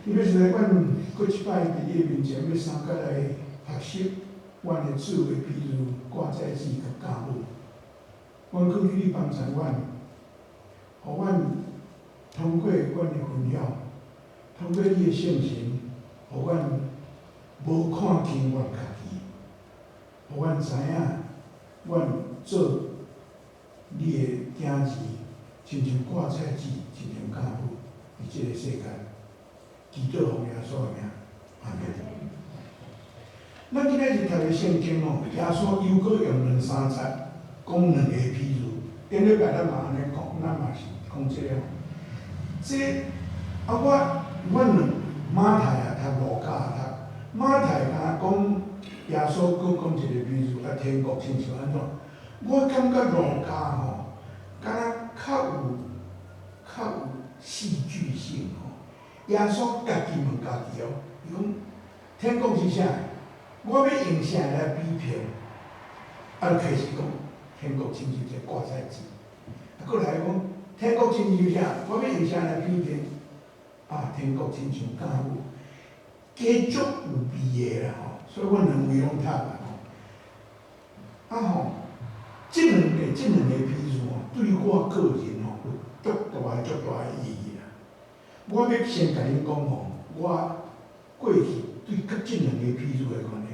特別是來，阮閣一擺佇你的面前，欲相佮來學習阮的主的比喻，掛菜子佮酵母。阮懇求你幫助阮，予阮通過阮的分享，通過你的聖神，予阮無看輕阮家己，予阮知影，阮做你的囝兒，親像掛菜子，親像酵母，佇這个世間。祈禱奉耶穌的名，阿門。咱今仔日讀的聖經吼，耶穌又閣用兩三節講兩個比喻。頂禮拜咱嘛按呢講，咱嘛是講這个吼。這啊，我阮兩馬太也讀，路加也讀。馬太敢若講耶穌閣講一個比喻，啊，天國親像按怎？我感覺路加吼，敢若較有戲劇性吼。耶穌家己問家己哦，伊講天國是啥？我欲用啥來比譬？啊，就開始講天國親像一個掛菜子。啊，閣來講天國親像啥？我欲用啥來比譬？啊，天國親像酵母，加足有味的啦吼，所以阮兩位攏讀啦吼。啊吼，這兩個比喻吼，對我個人吼有足大足大的意義啦。我欲先共恁講吼，我過去對佮這兩個比喻的關係。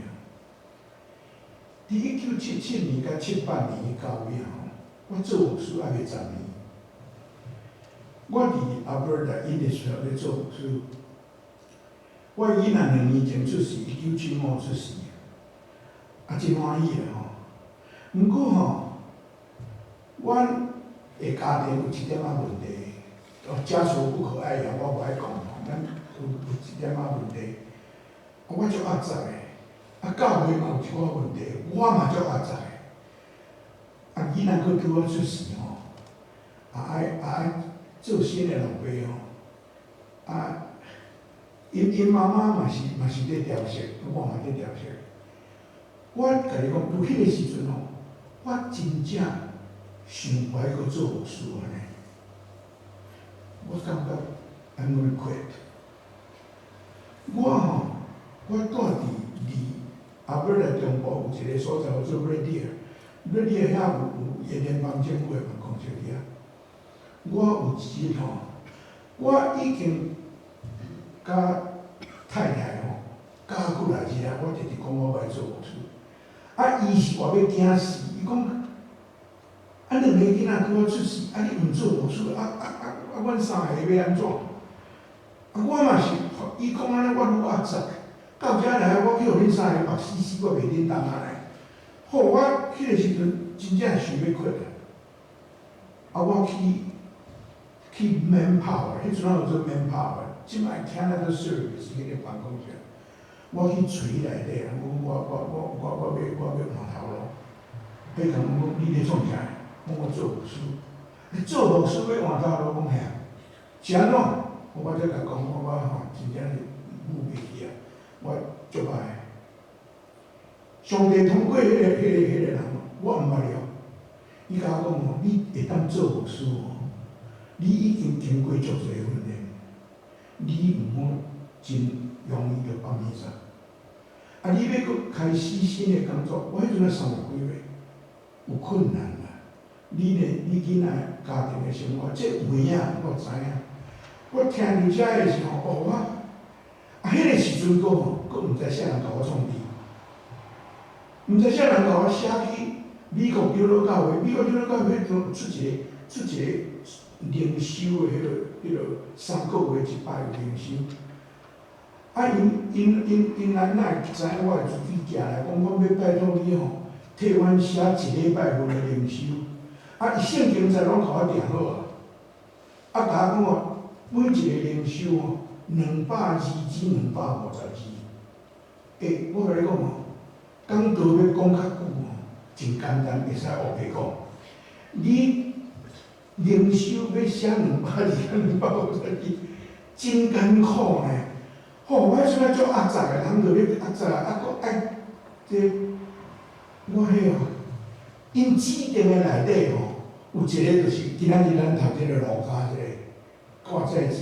佇1977年佮78年到尾吼，我做牧師猶未10年。我佇 Alberta Innisfail 咧做牧師。我囡仔2年前出世，1975出世，啊，真歡喜啦吼。毋過吼，阮的家庭有一點仔問題，哦，家醜不可外揚，我無愛講吼。咱有一點仔問題，啊，我足壓抑的，啊，教會嘛有一寡問題，我嘛足壓抑的。啊，囡仔閣拄仔出世吼，啊愛做新的老爸吼，啊，𪜶媽媽嘛是咧調適，我嘛咧調適。我共你講，有彼个時陣吼，我真正想無愛閣做牧師按呢。我感覺 I'm gonna quit。我吼，我住佇離阿伯來中部有一個所在叫做 Red Deer，Red Deer 遐有聯邦政府的辦公室佇遐。我有一日吼，我已經佮太太吼教幾來日啊，我直直講我欲做牧師。啊，伊是活欲驚死，伊講，啊，兩个囡仔拄仔出世，啊，你毋做牧師，啊啊啊啊，阮三个欲按怎？啊，我嘛是，伊講按呢，我愈壓抑。到遮來，我去予恁三个縛死死，我袂振動啊咧。好，我彼个時陣真正想欲 quit 啊。啊，我去 Manpower，彼陣仔有做 Manpower，這擺 Canada Service 彼個辦公室。我去揣內底，我講我欲換頭路。彼共阮講你咧創啥？講我做牧師。你做牧師欲換頭路？講嘿，是按怎？我才共講，我吼真正是母袂起啊！我足歹。上帝通過彼個人，我毋捌伊哦。伊共我講吼，你會當做牧師吼，你已經經過足濟訓練，你毋好真容易就放棄啥。啊，你欲閣開始新的工作，我彼陣才30幾歲，有困難啦。你呢？你囡仔家庭的生活，這有影，我知影。我聽著這的時候，哦，我啊，彼个時陣閣吼，閣毋知啥人共我創治，毋知啥人共我寫去美國長老教會，美國長老教會彼陣出一個靈修的彼個3個月一擺有靈修。啊，𪜶來哪會知影我的住址寄來，講阮欲拜託你吼，替阮寫一禮拜份的靈修。啊，伊聖經冊攏共我訂好啊，啊，共我講哦，每一個靈修吼，220至250字。欸，我共你講吼，講道欲講較久吼，真簡單，會使烏白講。你靈修欲寫200字、250字，真艱苦呢。吼，我彼陣足壓抑的，人就咧壓抑，啊，閣愛這我彼哦，𪜶指定的內底吼，有一個就是今仔日咱讀這個路加這個掛菜子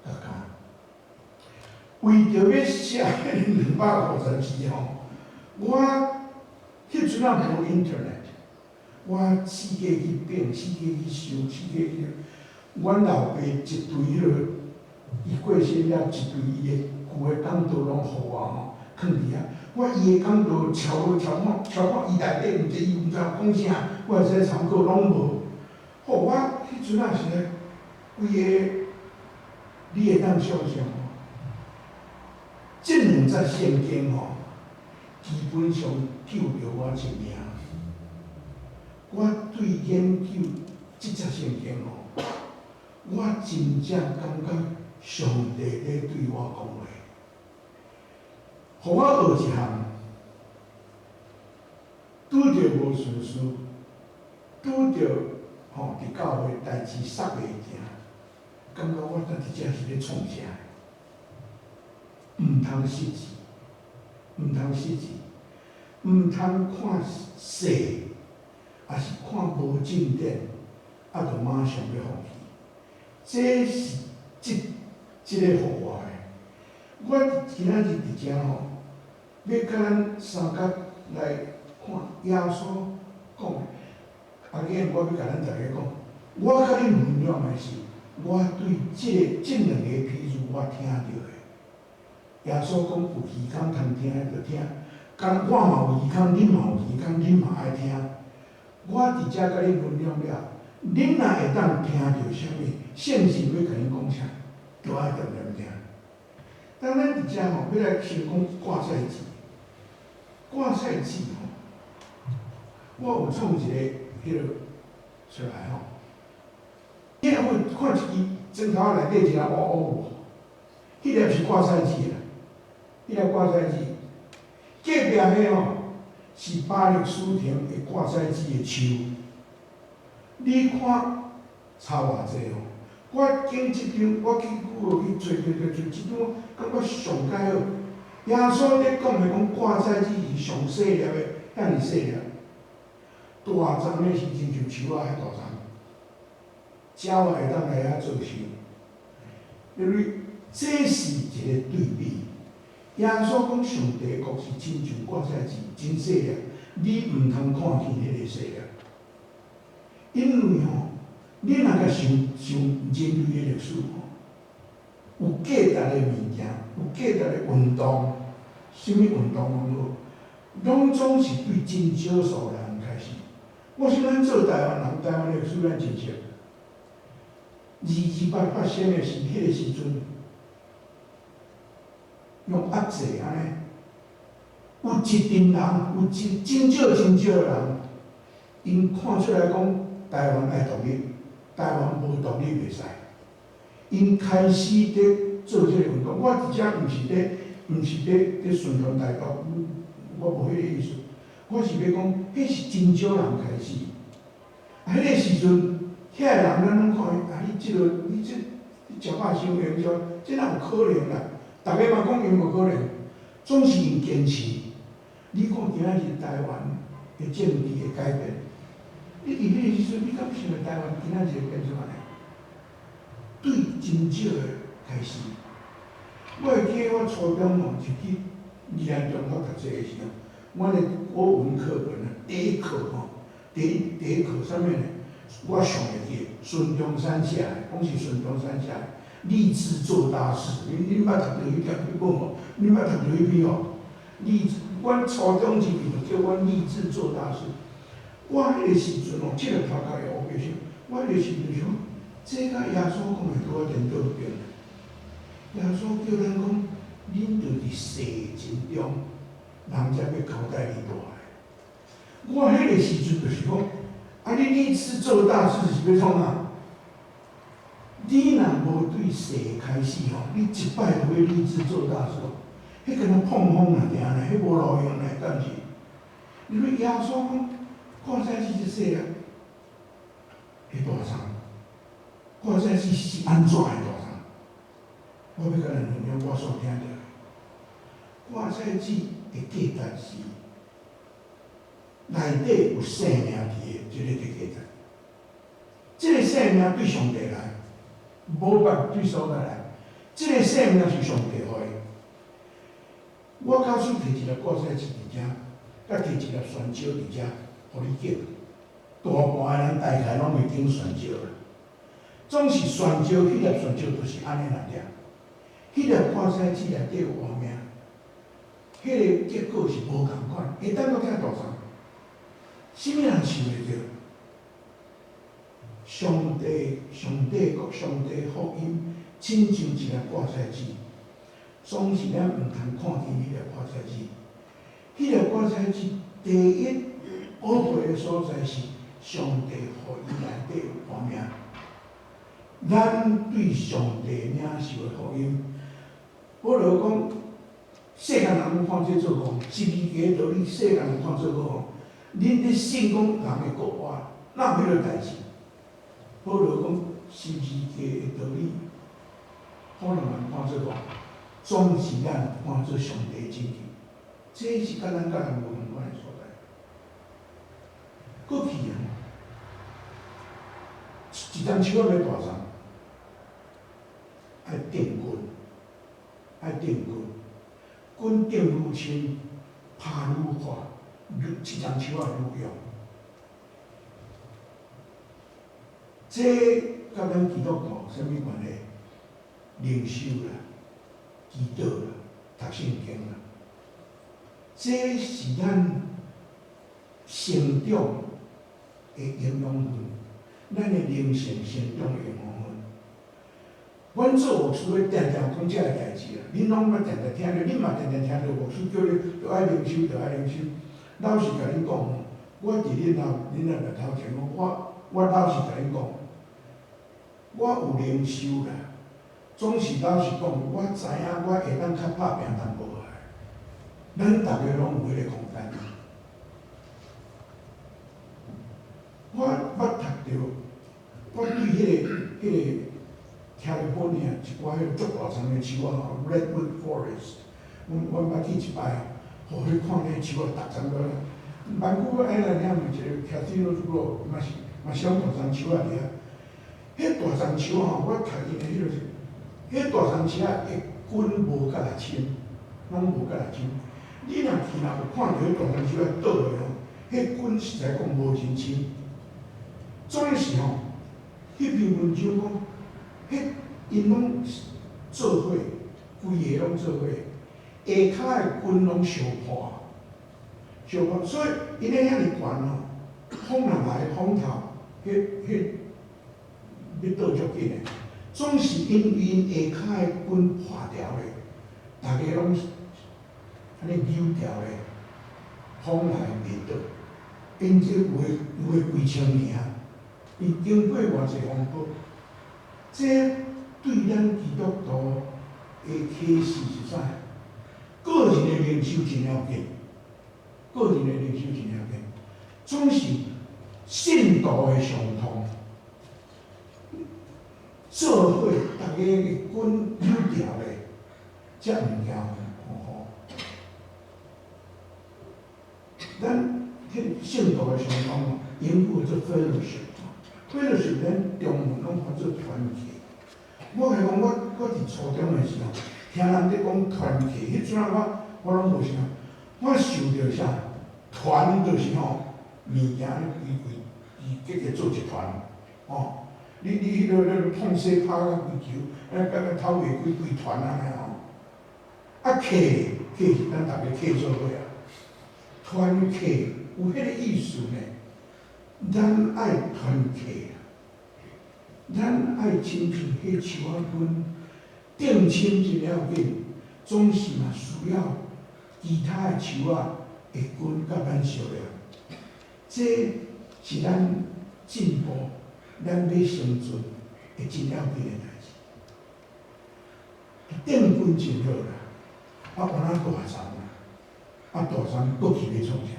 佮酵。為著欲寫彼250字吼，我彼陣仔無 internet，我四界去變，四界去想，四界去。阮老爸一堆彼个，伊過身了，一堆伊的舊的講道攏予我吼，囥佇遐。我伊的講道抄落抄看，抄看伊內底毋知伊毋知講啥，我會使參考攏無。吼，我彼陣仔實在規个，你會當想像無？這兩節聖經吼，基本上救著我一命。我對研究這節聖經吼，我真正感覺上帝咧對我講話，予我學一項，拄著無順遂，拄著吼佇教會代誌煞袂行，感覺我佇遮是咧創啥？毋通失志，毋通失志，毋通看細，抑是看無進展，啊，就馬上欲放棄。這是這個予我的。我今仔日佇遮吼，欲共咱相佮來看耶穌講的。阿囝，我欲共咱逐家講，我共恁分享的是，我對這兩个譬喻我聽著的。耶穌講有耳孔通聽的就聽，敢我嘛有耳孔，恁嘛有耳孔，恁嘛愛聽。我佇遮共恁分享了，恁若會當聽著啥物，聖神欲共恁講啥，都愛恬恬聽。當咱佇遮吼，欲來先講掛菜子，掛菜子吼，我有創一個彼个出來吼。你若有看一支磚頭內底一個烏烏無？彼粒是掛菜子啦，彼粒掛菜子。隔壁彼吼是巴勒斯坦的掛菜子的樹。你看差偌濟吼？我揀這張，我去 Google 去揣揣揣揣，這張感覺上蓋好。耶穌咧講的講掛菜子是上細粒的，遐爾細粒。大叢的是親像樹仔遐大叢，鳥仔會當來遐做巢。因為這是一個對比。耶穌講上帝的國是親像掛菜子，真細粒，你毋通看見彼个細粒。因為吼，你若共想想人類的歷史吼，有價值的物件，有價值的運動，啥物運動攏好，攏總是對真少數人開始。我想咱做台灣人，台灣歷史咱真熟。228發生的是彼个時陣，用壓制按呢，有一陣人，有真真少真少的人，𪜶看出來講台灣愛獨立，台灣無獨立袂使。𪜶開始佇做這個運動，我佇遮毋是佇宣傳台獨，我無彼個意思。我是欲講，彼是真少人開始。啊，彼個時陣，遐个人咱攏看伊，啊，你這个，你這，你食飽傷閒這，這哪有可能啦？逐个嘛講𪜶無可能，總是𪜶堅持。你看今仔日台灣的政治的改變，你佇彼个時陣，你敢想著台灣今仔日會變做按呢？對真少的開始。我會記得我初中吼是去宜蘭中學讀冊的時陣，阮的國文課本啊，第一課吼，第一課啥物呢？我上會記，孫中山寫的，講是孫中山寫的，立志做大事。恁捌讀著彼篇彼本無？恁捌讀著彼篇無？立志，阮初中時陣就叫阮立志做大事。我彼个時陣吼，這個頭殼會烏白想，我彼個時陣想，這佮耶穌講的拄仔顛倒變。耶穌叫咱講，恁著佇細情中，人才欲交代你大的。我彼個時陣就是講，啊，你立志做大事是欲創啥？你若無對細開始吼，你一擺就欲立志做大事，彼敢若膨風爾爾呢，彼無路用呢，敢毋是？因為耶穌講，掛菜子這細粒，會大叢，掛菜子是按怎的大叢？我欲共咱分享我所聽著的，掛菜子的價值是內底有生命佇的，這个的價值。這个生命對上帝來，無別對所在來，這个生命是上帝予的。我假使提一粒掛菜籽佇遮，佮提一粒蒜椒佇遮，予你揀，大半的人大概攏會揀蒜椒啦。總是蒜椒，彼粒蒜椒就是按呢來掠。彼粒掛菜籽內底有活命，彼个結果是無仝款，會當閣較大叢。啥物人受會著？上帝，上帝國，上帝福音，親像一粒掛菜籽，總是咱毋通看輕彼粒掛菜籽。彼粒掛菜籽第一寶貴的所在是上帝予伊內底有活命。咱對上帝領受的福音，保羅講，世間人攏看這做戇，十字架的道理，世間人看做戇。恁咧信講人的國話，哪有彼个代誌？保羅講十字架的道理，可能人看做戇，總是咱看做上帝的拯救。這是佮咱佮人無仝款的所在。過去啊，一叢樹仔欲大叢，愛釘根，愛釘根，根釘愈深，拍愈闊，愈一叢樹仔愈勇。這佮咱基督徒啥物關係？靈修啦，祈禱啦，讀聖經啦，這是咱成長的營養分，咱的靈性成長的營養分。阮做牧師的定定講這个代誌啊，恁攏捌定定聽著，恁嘛定定聽著牧師叫你著愛靈修，著愛靈修。老實共恁講吼，我佇恁後恁後面頭前講，我老實共恁講，我有靈修啦，總是老實講，我知影我會當較拍拚淡薄仔。咱逐个攏有彼个空間。我捌讀著，我對彼个 California 一寡彼个足大叢的樹仔吼，Redwood Forest，阮捌去一擺，予彼看彼樹仔逐叢落來。Vancouver Island 遐有一個 Cathedral Grove，嘛是種大叢樹仔佇遐。彼大叢樹仔吼，我讀𪜶的彼个是，彼大叢樹仔的根無佮來深，攏無佮來深。你若去若有看著彼大叢樹仔倒落吼，彼根實在講無真深。總是吼，彼篇文章講，彼𪜶攏做伙，規个攏做伙，下跤的根攏相破，相破，所以𪜶咧遐爾懸吼，風若來風頭，彼欲倒足緊的，總是因為𪜶下跤的根破掉咧，逐个攏按呢扭掉咧，風來袂倒，𪜶這有的幾千年啊，𪜶經過偌濟風波，這對咱基督徒的啟示是啥？個人的靈修真要緊，個人的靈修真要緊，總是信徒的相通，做伙逐个的根扭掉咧，才毋驚風雨。咱彼个信徒的相通吼，英語叫做 fellowship，fellowship 咱中文攏翻做團契。我共你講，我佇初中的時候，聽人咧講團契，彼陣我攏無啥，我想著啥？團就是吼，物件咧規規規結結做一團，吼。你彼个碰西拍甲規球，甲頭尾規規團按呢吼。啊，契契是咱逐个契做伙啊。團契有彼个意思呢，咱愛團契啊，咱愛親像彼樹仔根，釘深真要緊，總是嘛需要其他的樹仔的根佮咱相連。這是咱進步，咱欲生存的真要緊的代誌。釘根真好啦，啊，換啊大叢啦，啊大叢閣去欲創啥？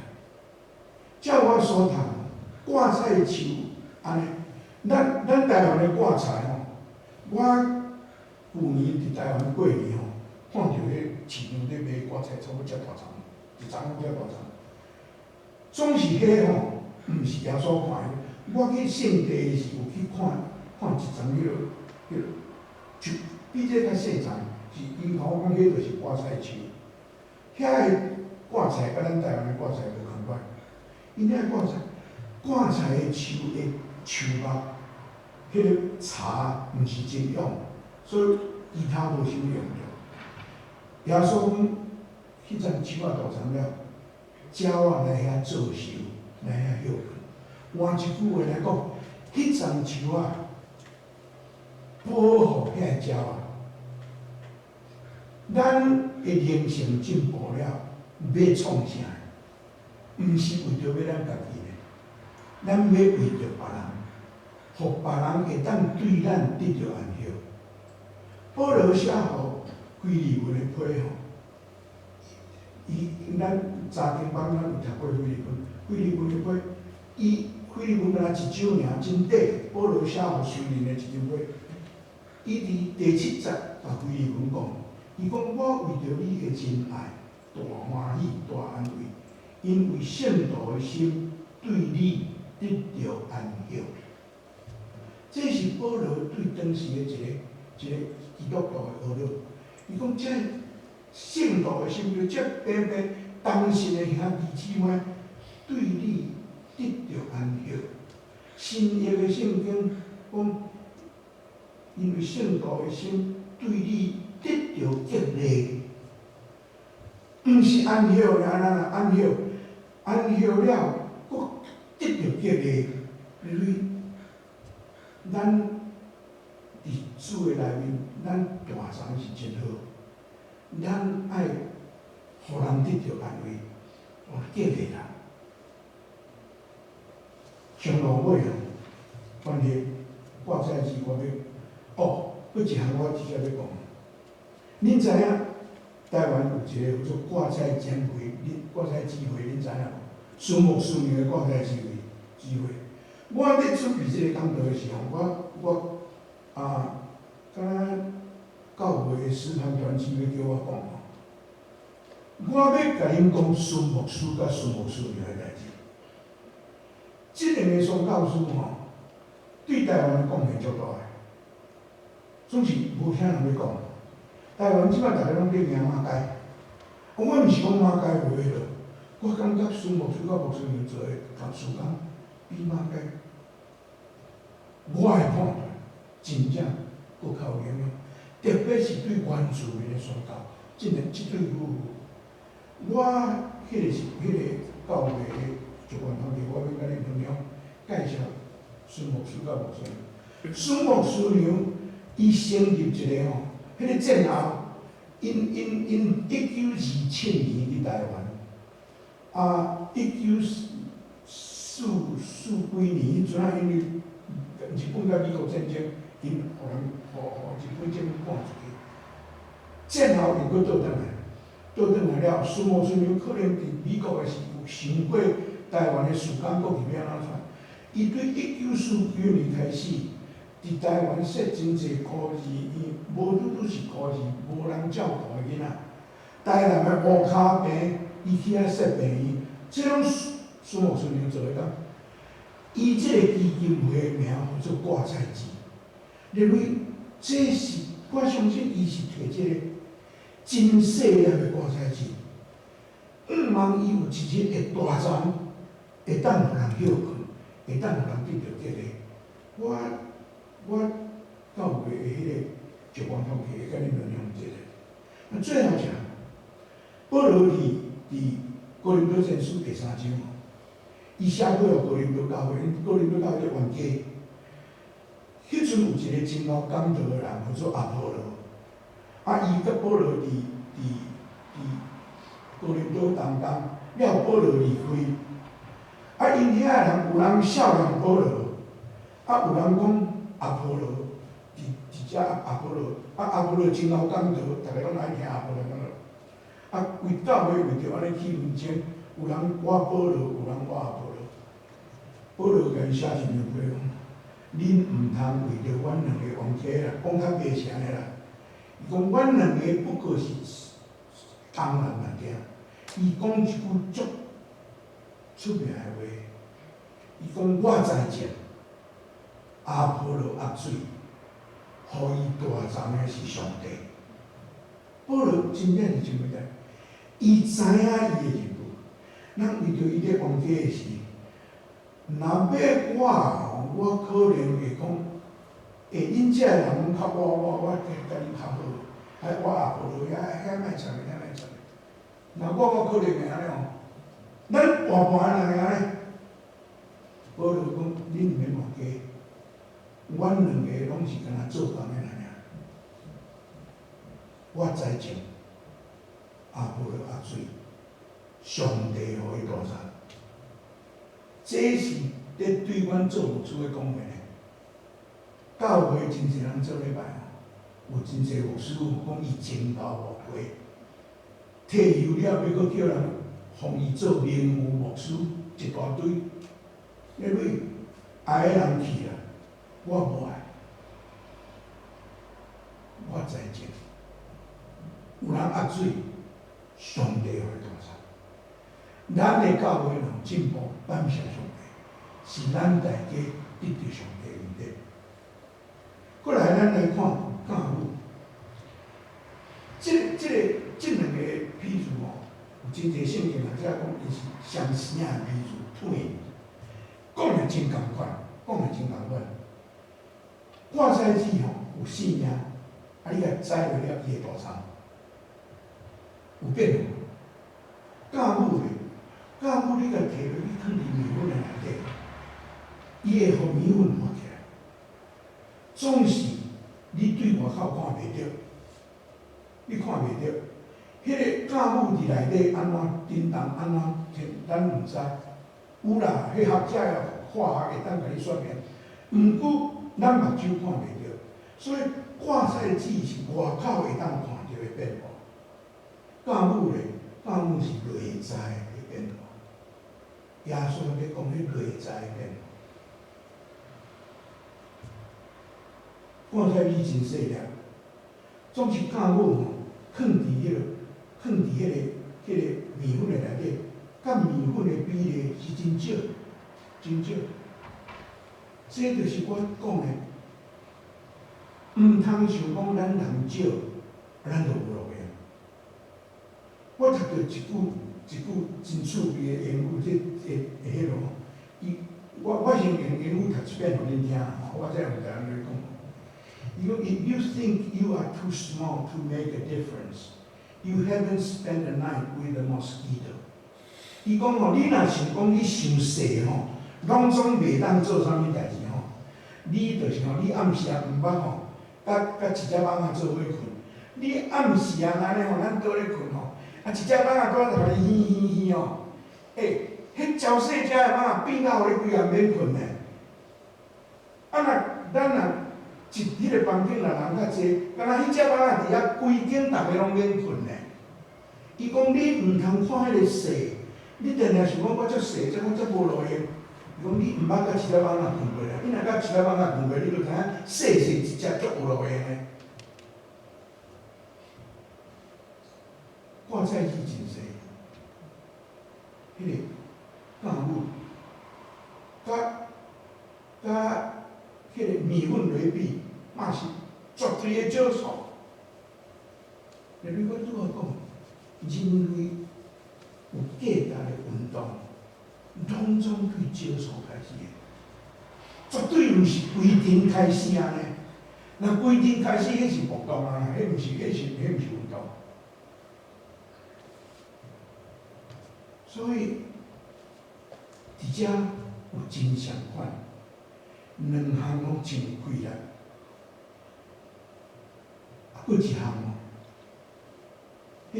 照我所讀，掛菜樹按呢，咱台灣的掛菜吼，我舊年佇台灣過年吼，看著彼市場咧賣掛菜，差不多遮大叢，一叢攏遮大叢。總是彼吼，毋是耶穌看的。我去聖地時有去看看一叢彼个，就比這較細叢，是𪜶共我講彼就是掛菜樹。遐个掛菜佮咱台灣的掛菜無仝款，𪜶遐掛菜，掛菜的樹的樹木，彼個柴毋是真勇，所以其他無啥物用著。耶穌講，彼陣樹仔大叢了，鳥仔來遐做巢，來遐歇睏。換一句話來講，彼叢樹仔保護遐個鳥仔。咱的靈性進步了，欲創啥？毋是為著欲咱家己的，咱欲為著別人，予別人會當對咱得著安息。保羅寫予腓利門的批吼，伊咱查經班咱有讀過腓利門，腓利門的批，伊腓利門敢若一章爾真短，保羅寫予私人的一張批，伊佇第七節共腓利門講，伊講我為著你的真愛，大歡喜，大安慰，因為聖徒的心對你得著安息。這是保羅對當時的一个一个基督徒的學了。伊講這聖徒的心，這平平同信的兄弟姊妹對你得著安息。新約的聖經講，因為聖徒的心對你得著激勵，毋是安息爾啦，安息，安息了，閣得著激勵，因為咱佇主的內面，咱大叢是真好，咱愛予人得著安慰，哦，激勵人。上路尾啊，關係掛菜枝我欲，哦，閣一項我直接欲講，恁知影台灣有一个叫做掛菜展會，恁掛菜姊會，恁知影無？孫牧師娘的掛菜姊會姊會。我咧準備這个講道的時候，我啊，敢若教會的師範團姊妹叫我講吼，我欲共恁講孫牧師佮孫牧師娘的代誌。這兩个宣教師吼，對台灣的貢獻足大的，總是無聽人咧講。台灣這擺逐家攏咧行馬偕，我毋是講馬偕無彼落，我感覺孫牧師佮牧師娘做的事工比馬偕，我的判斷真正閣較有影響，特別是對原住民的宣教，這兩這對夫婦，我彼個是彼個教會的一貫團體，我欲共恁分享介紹孫牧師佮牧師娘。孫牧師娘伊成立一个吼，彼个戰後，𪜶𪜶𪜶1927年佇台灣，啊，19四四幾年彼陣仔，因為日本佮美國戰爭，𪜶予人予予日本政府趕出去。戰後𪜶閣倒轉來，倒轉來了，孫牧師娘可能佇美國的時有想過台灣的事工閣是欲按怎傳。伊對1949年開始，佇台灣設真濟孤兒院，無拄拄是孤兒，無人照顧的囡仔。台南的烏跤坪，伊去遐設病院，這攏孫牧師娘做的工。伊這个基金會的名號做掛菜枝，認為這是我相信伊是提這个真細粒的掛菜枝，向望伊有一日會大叢，會當予人歇睏，會當予人得著激勵。我教會的彼個石光統計會共恁分享這个。啊，最後一項，保羅佇哥林多前書第三章，伊寫過予哥林多教會，哥林多教會冤家。彼陣有一個真𠢕講道的人，叫做阿波羅。啊，伊佮保羅佇哥林多同工，了保羅離開。啊，𪜶遐的人有人笑人保羅，啊，有人講阿波羅，佇佇遮阿波羅，啊，阿波羅真𠢕講道，逐家攏愛聽阿波羅講道。啊，為教會為著按呢起紛爭，有人倚保羅，有人倚阿波羅。保羅共𪜶寫一張批講，恁毋通為著阮兩个冤家啦，講較低聲的啦。伊講阮兩个不過是工人爾爾。伊講一句足出名的話，伊講我栽種，阿波羅壓水，予伊大叢的是上帝。保羅真正是真偉大，伊知影伊的任務，咱為著伊咧冤家的時，若欲我吼，我可能會講，欸，恁遮的人攏較我我，我佮恁較好，啊，我阿婆落遐遐莫插伊，遐莫插伊。若我我可能會按呢吼，咱大半的人會按呢。保羅講，恁毋免冤家，阮兩个攏是敢若做工的人爾。我栽種，亞波羅壓水，上帝予伊大產。這是咧對阮做牧師的講話呢。教會真濟人做禮拜吼，有真濟牧師講伊前途無歸，退休了欲閣叫人予伊做名譽牧師，一大堆。因為愛的人去啊，我無愛，我栽種。有人壓水，上帝予伊大產。咱的教會若有進步，感謝上帝，是咱大家得著上帝恩典。過來，咱來看酵母。這兩個比喻吼，有真濟聖經學者講，伊是相生的比喻，twin，講的真仝款，講的真仝款。掛菜籽吼有性命，啊，你共栽落了，伊會大產，有變化。酵母咧，酵母你共提落去囥佇麵粉的內底，伊會予麵粉發起來。總是你對外口看袂著，你看袂著，彼個酵母佇內底按怎振動，按怎咱毋知。有啦，彼學者化學會當共你說明，毋過咱目睭看袂著，所以掛菜籽是外口會當看著的變化。酵母咧，酵母是內在的變化。耶穌咧講彼內在的變化。掛菜米真細粒，總是酵母吼，囥佇彼個，囥佇彼個麵粉的內底，佮麵粉的比例是真少，真少。這就是我講的，毋通想講咱人少，咱就無路用。我讀著一句真趣味的英語，這會會彼落吼。伊我先用英語讀一遍予恁聽吼，我再用台語來講。伊講：If you think you are too small to make a difference, you haven't spent a night with a mosquito。伊講吼，你若想講你傷細吼，攏總袂當做啥物代誌吼，你就是吼，你暗時啊毋捌吼，佮一隻蠓仔做伙睏。你暗時啊按呢吼，咱倒咧睏吼，啊一隻蠓仔拄仔共你嘻嘻嘻吼，欸，彼超細隻的蠓仔變到予你規暗免睏呢。啊若咱若一彼個房間若人較濟，敢若彼隻蠓仔佇遐規間逐个攏免睏呢。伊講你毋通看彼個細，你定定想講我遮細，這我遮無路用。伊講你毋捌佮一隻蠓仔睏過啦，你若佮一隻蠓仔睏過，你就知影細細一隻足有路用的。掛菜籽真細，彼個酵母，佮佮彼個麵粉來比，嘛是絕對的少數。例如我拄仔講，人類有價值的運動，攏總對少數開始的，絕對毋是規陣開始按呢。若規陣開始，彼是暴動啊！彼毋是，彼是，彼毋是運動。所以，佇遮有真相款，兩項攏真有氣力。啊，閣一項哦，彼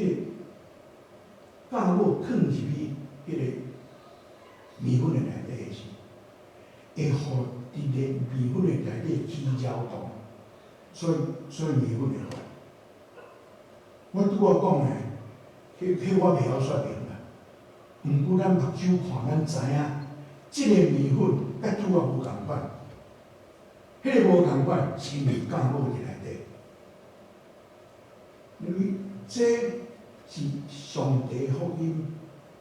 個酵母囥入去彼個麵粉的內底時，會予佇咧麵粉的內底起擾動，所以麵粉會發。我拄仔講的，彼我袂曉說明啦。毋過咱目睭看，咱知影，這个麵粉佮拄仔無仝款，彼個無仝款是因為酵母佇內底。因為這是上帝福音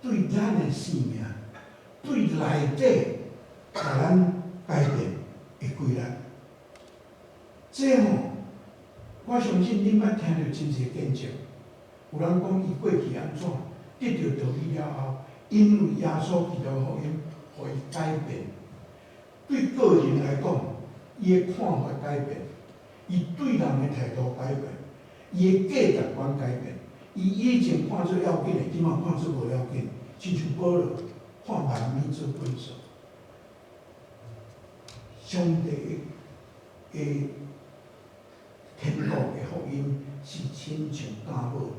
對咱的生命，對內底共咱改變的規律。這吼，我相信恁捌聽著真濟見證，有人講伊過去按怎，得著道理了後，因為耶穌基督福音，予伊改變。對個人來講，伊的看法改變，伊對人的態度改變，伊的價值觀改變。伊以前看做要緊的，這馬看做無要緊。親像保羅看萬物做糞掃。上帝的天國的福音是親像酵母，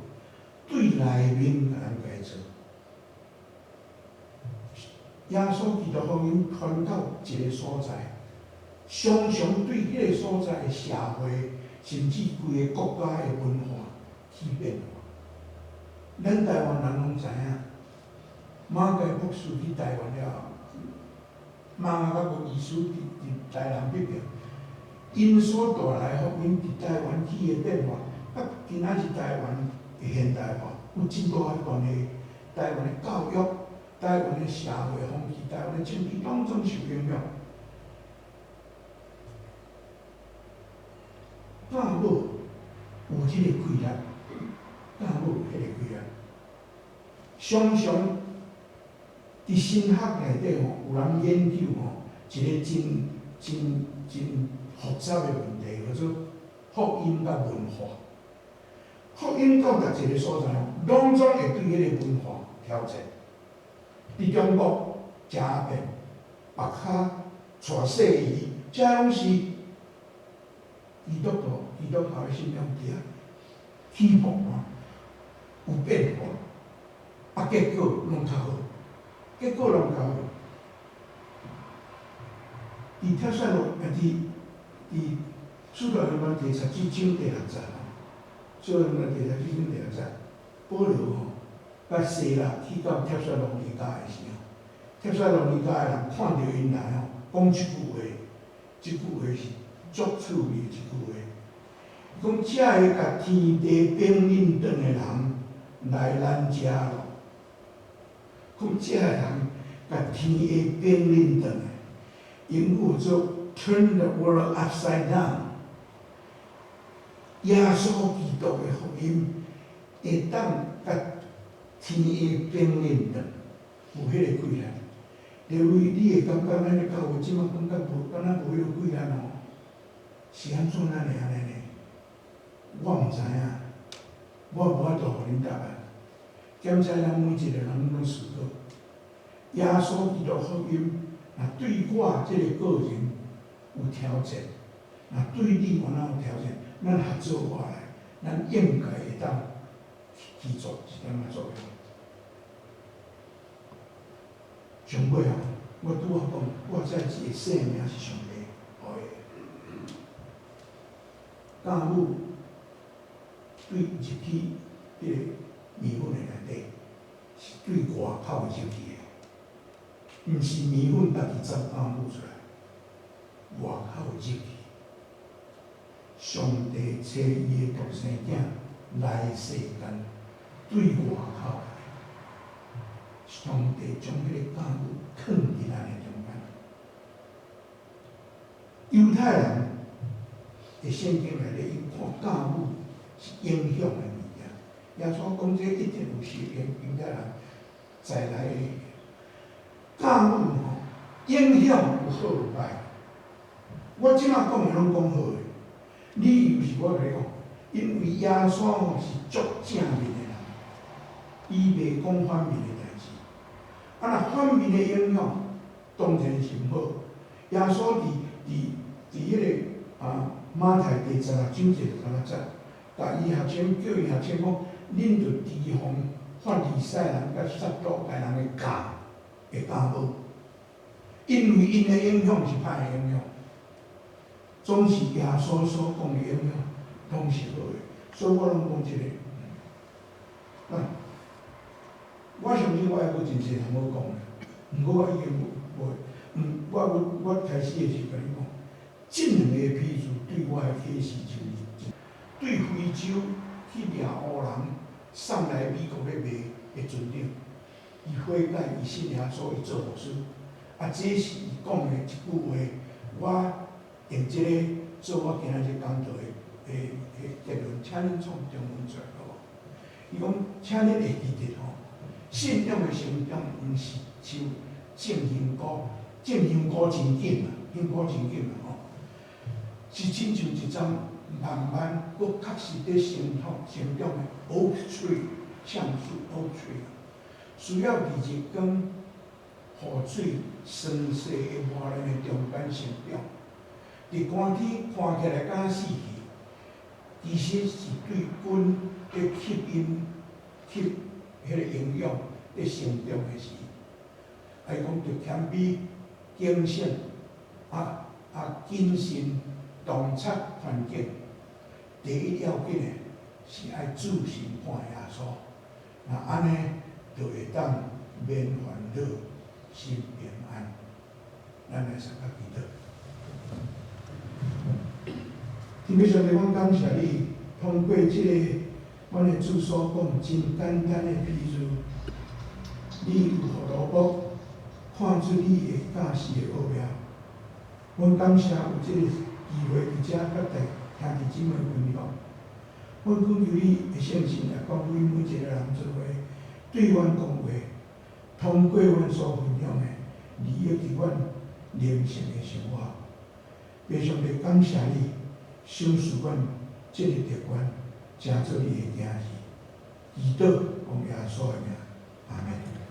對內面共咱改造。耶穌基督福音傳到一個所在，常常對彼個所在的社會，甚至規个國家的文化起變化。咱台灣人攏知影，馬偕博士去台灣了後，馬偕個醫師佇台南彼爿，𪜶所帶來福音佇台灣起的變化，佮今仔日台灣的現代化有真大的關係。台灣的教育、台灣的社會風氣、台灣的政治，攏總受影響。酵母有這個氣力，酵母有彼個氣力。常常佇神學內底吼，有人研究吼，一個真真真複雜的問題，叫做福音佮文化。福音到達一個所在吼，攏總會對彼個文化挑戰。佇中國，食鴉片、白跤、娶細姨，這攏是基督徒、基督教的信仰佇遐起伏嘛，有變化，啊，結果攏較好，結果攏較好。佇帖撒羅，啊，佇佇使徒行傳第十七章第六節吼，使徒行傳第十七章第六節，保羅吼，佮西拉去到帖撒羅尼迦的時候，帖撒羅尼迦的人看著𪜶來吼，講一句話，這句話是足趣味的一句話。伊講這个共天地反擰轉的人來咱遮咯，講這个人共天地反擰轉的，英語做 turn the world upside down。耶穌基督的福音會當共天地反擰轉，有彼個氣力。因為你會感覺咱的教會這馬感覺無，敢若無彼個氣力哦，是按怎咱會按呢呢？我毋知影，我無法度予恁答案。檢查咱每一個人攏思考，耶穌基督福音若對我這個個人有挑戰，若對你有哪有挑戰，咱合作過來，咱應該會當去做一點仔作用。上尾吼，我拄仔講，我知這個生命是上帝予的。酵母對入去彼個麵粉的內底，是對外口入去的，毋是麵粉家己走酵母出來，外口入去。上帝差伊的獨生囝來世間，對外口來。上帝將彼個酵母囥佇咱的中間。猶太人佇聖經內底，𪜶看酵母是影響的物件。耶穌講這一定有是猶太人在來的酵母吼，影響有好有歹。我這馬講的攏講好的，理由是我共你講，因為耶穌吼是足正面的人，伊袂講反面的代誌。啊，若反面的影響，當然是毋好。耶穌佇彼個啊馬太第十六章第十六節，共伊學生叫伊學生講，恁著提防法利賽人佮撒都該人的教的酵母，因為𪜶的影響是歹的影響，總是耶穌所講的影響，攏是好的，所以我攏講這個。啊，我相信我猶閣真濟通好講的，毋過我已經無，嗯，我我我開始的時陣共你講，這兩个譬喻對我的啟示就是，對非洲去掠烏人送來美國咧賣的船長，伊悔改，伊信耶穌，伊做牧師。啊，這是伊講的一句話，我用這個做我今仔日講道的的的結論，請恁創中文出來好無？伊講，請恁會記得吼，信仰的成長，毋是像種香菇，種香菇真緊啊，香菇真緊啊吼，是親像一叢慢慢閣確實佇成長的 oak tree，橡樹 oak tree，需要佇日光、雨水、霜雪的磨練的中間成長。佇寒天看起來敢若死去，其實是對根佇吸引、吸彼个營養佇成長的時。啊，伊講著謙卑、警醒，謹慎洞察環境。第一要緊的是愛注神看耶穌，若按呢，就會當免煩惱、心平安。咱來相佮祈禱。天父上帝，阮感謝你，通過這个阮的主所講真簡單的比喻，你有予蘿蔔看出你的教示的奧妙。阮感謝有這個機會佇遮佮大兄弟姊妹分享。阮懇求你的聖神來管理每一個人做伙，對阮講話，通過阮所分享的，利益佇阮靈性的生活。父上帝感謝你，賞賜阮這個特權，成做你的囝兒。祈禱奉耶穌的名，阿門。